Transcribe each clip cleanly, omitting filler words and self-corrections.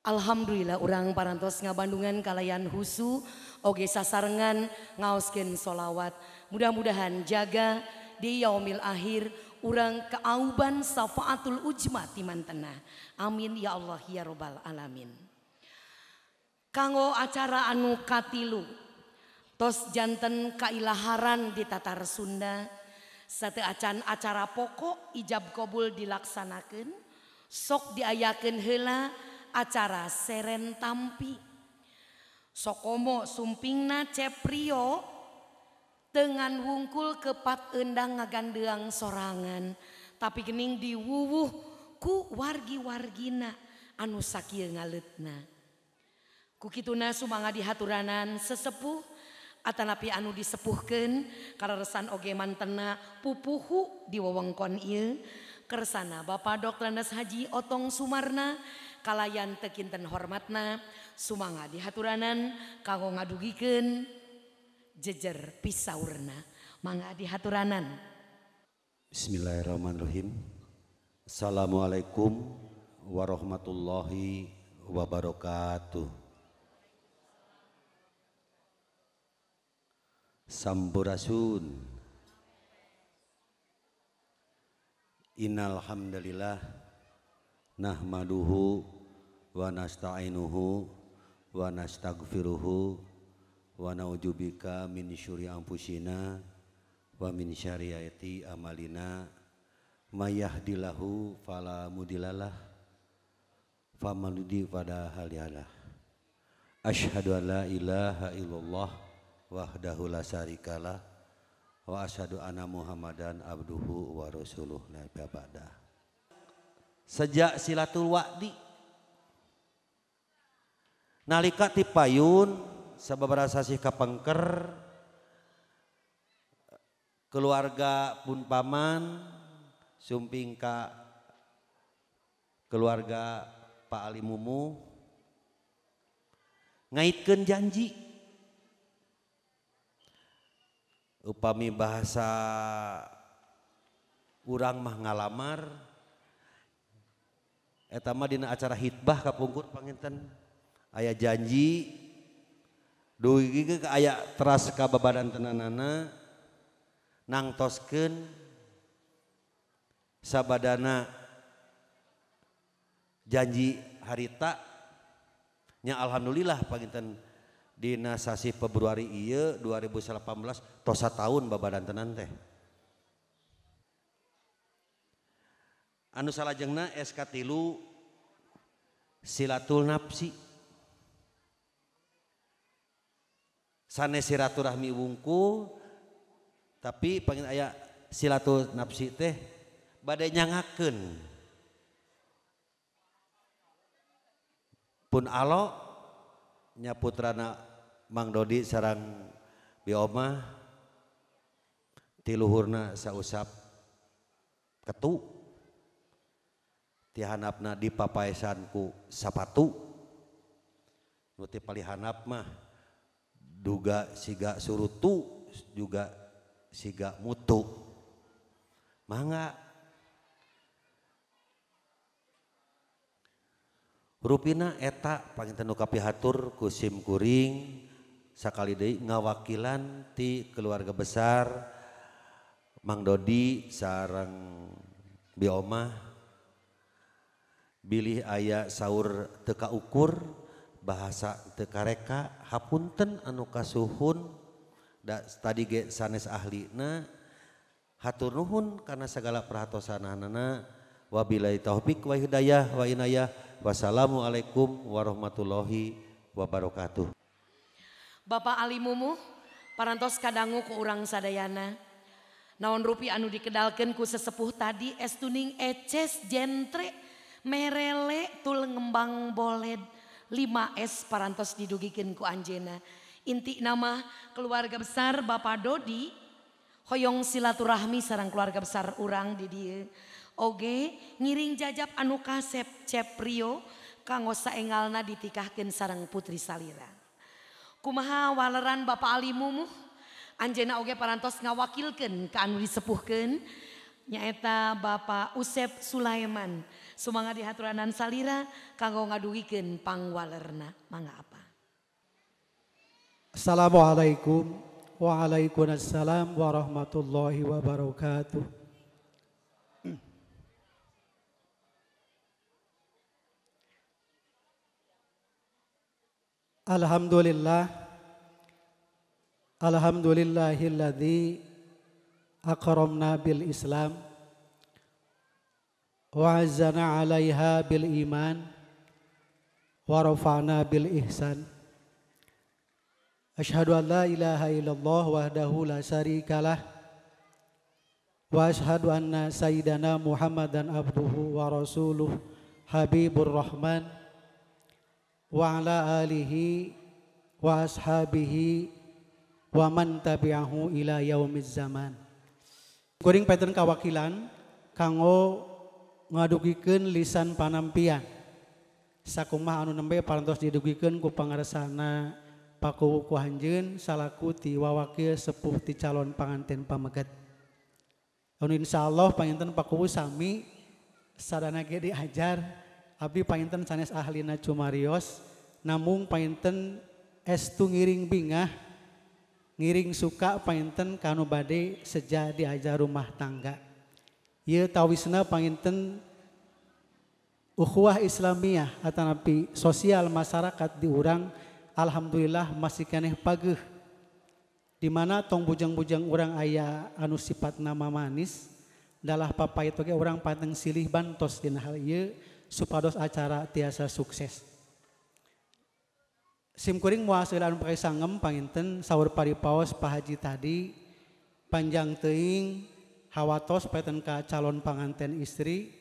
Alhamdulillah urang parantos ngabandungan kalayan husu oge sasarengan ngaoskeun solawat. Mudah-mudahan jaga di yaumil akhir urang kaauban safaatul ujma timantena. Amin ya Allah ya robbal alamin. Kanggo acara anu katilu tos janten kailaharan di Tatar Sunda sateu acan acara pokok ijab kabul dilaksanakeun sok diayakeun heula acara seren tampi. Sokomo sumpingna Ceprio dengan wungkul kepat endang ngagandeang sorangan tapi gening diwuwuh ku wargi-wargina anu sakieu ngaleutna. Ku kituna sumangga dihaturanan sesepuh atanapi anu disepuhkeun kaleresan oge mantena pupuhu di wewengkon ieu kersana Bapak Drs. Haji Otong Sumarna kalayan teu kinten hormatna sumangga dihaturanan kanggo ngadugikeun jejer pisaurna. Mangga dihaturanan. Bismillahirrahmanirrahim. Assalamualaikum warahmatullahi wabarakatuh. Sampurasun. Innal hamdalillah nahmaduhu wa nasta'inuhu wa nastaghfiruhu wa na'udzubika min syururi anfusina wa min syariati amalina may yahdihillahu fala mudhillalah faman yudlil fala hadiyalah. Asyhadu an la ilaha illallah wahdahu la syarikalah wa asyhadu anna Muhammadan abduhu wa rasuluh la ba'da. Sejak silatul wa'di nalika ti payun sababaraha sasih kapengker keluarga pun paman sumping ka keluarga Pak Ali Mumu ngaitkeun janji. Upami bahasa urang mah ngalamar eta mah dina acara hitbah kapungkur panginten aya janji dugi ke aya teras ka babadantenanana nangtoskeun sabadana janji harita nya alhamdulillah panginten dina sasih Februari ieu 2018 tos sataun babadantenan teh. Anu salajengna SK3 silatul nafsi. Sanes silaturahmi wungkul tapi pangin aya silatul nafsi teh bade nyangakeun pun alo nya putrana Mang Dodi sareng Bi Omah ti luhurna sausap ketu ti handapna dipapaesan ku sapatu nu ti palihanap mah duga siga surutu juga siga mutu. Mangga rupina eta panginten nu kapihatur ku sim kuring sakali deui ngawakilan ti keluarga besar Mang Dodi sareng Bi Omah bilih aya saur teu kaukur bahasa teu kareka hapunten anu kasuhun da tadi ge sanes ahlina hatur nuhun kana sagala perhatosanana. Wabillahi taufik wa hidayah wa inayah. Wassalamualaikum warahmatullahi wabarakatuh. Bapak Ali Mumuh parantos kadangu ku urang sadayana. Naon rupi anu dikedalkeun ku sesepuh tadi estuning eces jentre merele tul ngembang boled 5S parantos didugikeun ku anjeuna. Inti nama keluarga besar Bapak Dodi hoyong silaturahmi sareng keluarga besar urang di dieu. Oge ngiring jajab anu kasep Ceprio kanggo saengalna ditikahkeun sareng putri salira. Kumaha waleran Bapak Ali Mumuh Anjeunna oge parantos ngawakilkeun ka anu disepuhkeun nyaeta Bapak Usep Sulaiman. Sumangga dihaturanan salira kanggo ngadugikeun pangwalerna. Mangga apa? Assalamualaikum. Waalaikumsalam warahmatullahi wabarakatuh. Alhamdulillah, alhamdulillahilladzi akramna bil Islam wa azzana 'alaiha bil iman wa rafa'na bil ihsan. Asyhadu an la ilaha illallah wahdahu la syarikalah wa asyhadu anna sayyidana Muhammadan abduhu wa rasuluh habibur rahman wa ala alihi wa ashabihi wa man tabi'ahu ila yaumiz zaman. Kuring paten kawakilan kanggo ngadugikeun lisan panampian sakumaha anu nembe parantos didugikeun ku pangarsana Pakuwu ku anjeun salaku ti wawakil sepuh ti calon panganten pameget. Anu insyaallah panginten Pakuwu sami sadana ge diajar abdi panginten sanes ahlina cumarios namung panginten estu ngiring bingah ngiring suka panginten kanu bade seja diajar rumah tangga. Ieu tawisna panginten ukhuwah Islamiyah atanapi sosial masyarakat di urang alhamdulillah masih keneh pageuh di mana tong bujang-bujang urang aya anu sifat nama manis dalah papait oge urang pateng silih bantos dina hal ieu supados acara tiasa sukses. Simkuring moal seula anu pake sangem panginten saur paripaos Pak Haji tadi panjang teuing hawatos penten ka calon panganten istri,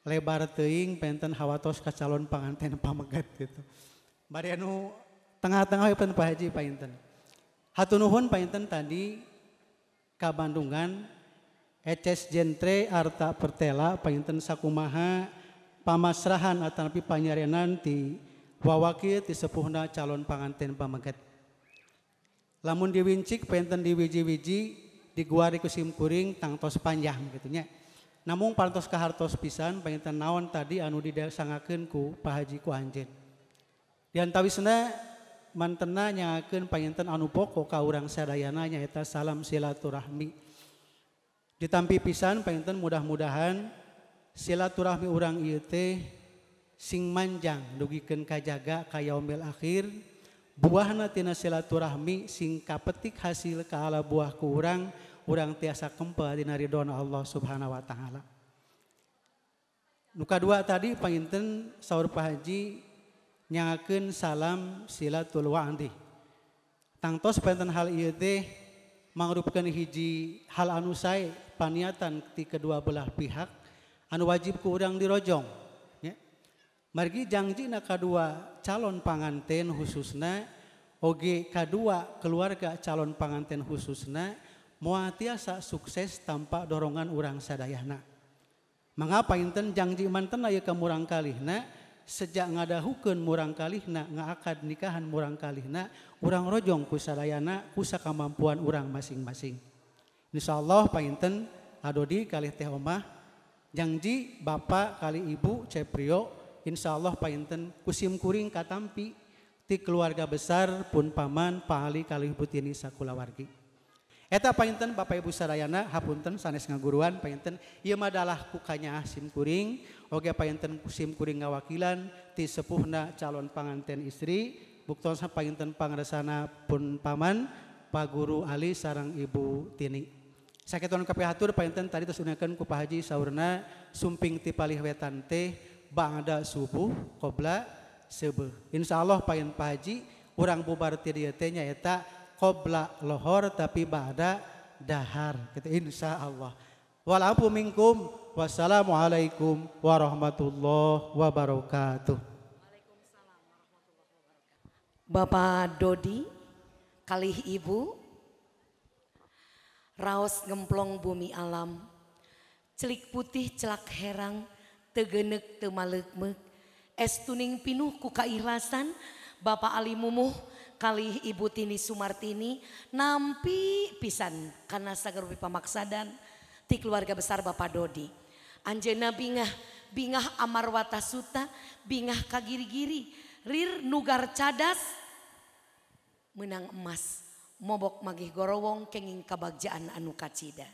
lebar teuing penten hawatos ka calon panganten pameget gitu. Bari anu tengah-tengah pun Pak Haji panginten. Hatur nuhun panginten tadi ka Bandungan Eces Jentre Arta Pertela panginten sakumaha pamasrahan atanapi panyarenan ti wawakil ti sepuhna calon panganten pameget. Lamun diwincik panginten diwiji-wiji diguari ku simkuring tangtos panjang gitu nya. Namung parantos kahartos pisan panginten naon tadi anu didasangakeun ku Pak Haji ku anjeun. Diantawisna mantena nyangakeun panginten anu pokok ka urang sadayana nyaeta salam silaturahmi. Ditampi pisan panginten mudah-mudahan silaturahmi urang ieu teh sing manjang dugikeun kajaga ka yaumil akhir, buahna tina silaturahmi sing kapetik hasil ka ala buah ku urang, urang tiasa kempel dina ridhona Allah Subhanahu wa taala. Nu kadua tadi panginten saur Pak Haji nyangakeun salam silatul wa'di. Tangtos panten hal ieu teh mangrupkeun hiji hal anu sae paniatan ti kedua belah pihak anu wajib ku urang dirojong nya. Margi jangjina kadua calon panganten khususna oge kadua keluarga calon panganten khususna moal tiasa sukses tanpa dorongan urang sadayana. Mangga panginten janji manten aya ka murang kalihna sejak ngadahukeun murang kalihna ngaakad nikahan murang kalihna urang rojong ku sadayana ku sakamampuan urang masing-masing. Insyaallah panginten adodi kalih teh omah janji bapak kali ibu Ceprio insyaallah panginten kusim kuring katampi ti keluarga besar pun paman pahali kalih butini sakulawargi. Eta panginten Bapak Ibu sadayana hapunten sanes ngaguruan panginten ieu mah dalah ku kanyaah sim kuring oge panginten sim kuring ngawakilan ti sepuhna calon panganten istri buktosna panginten pangresana pun paman Pak Guru Ali sareng Ibu Tini. Sakitu anu kapihatur panginten tadi tos unakeun ku Pak Haji saurna sumping ti palih wetan teh ba'da subuh qobla seubeut. Insyaallah panginten Pak Haji urang bubar ti dieu teh nyaeta qobla lohor tapi ba'da dahar gitu insyaallah. Wal afu minkum. Wassalamualaikum warahmatullahi wabarakatuh. Waalaikumsalam warahmatullahi wabarakatuh. Bapak Dodi kalih Ibu raos ngemplong bumi alam celik putih celak herang tegenek teu maleukmeuk es tuning pinuh ku kaikhlasan Bapak Ali Mumuh kalih Ibu Tini Sumartini nampi pisan kana sagarupi pamaksadan ti keluarga besar Bapak Dodi. Anjeunna bingah, bingah amarwata suta, bingah kagiri-giri, rir nugar cadas menang emas, mobok magih gorowong kenging kabagjaan anu kacida.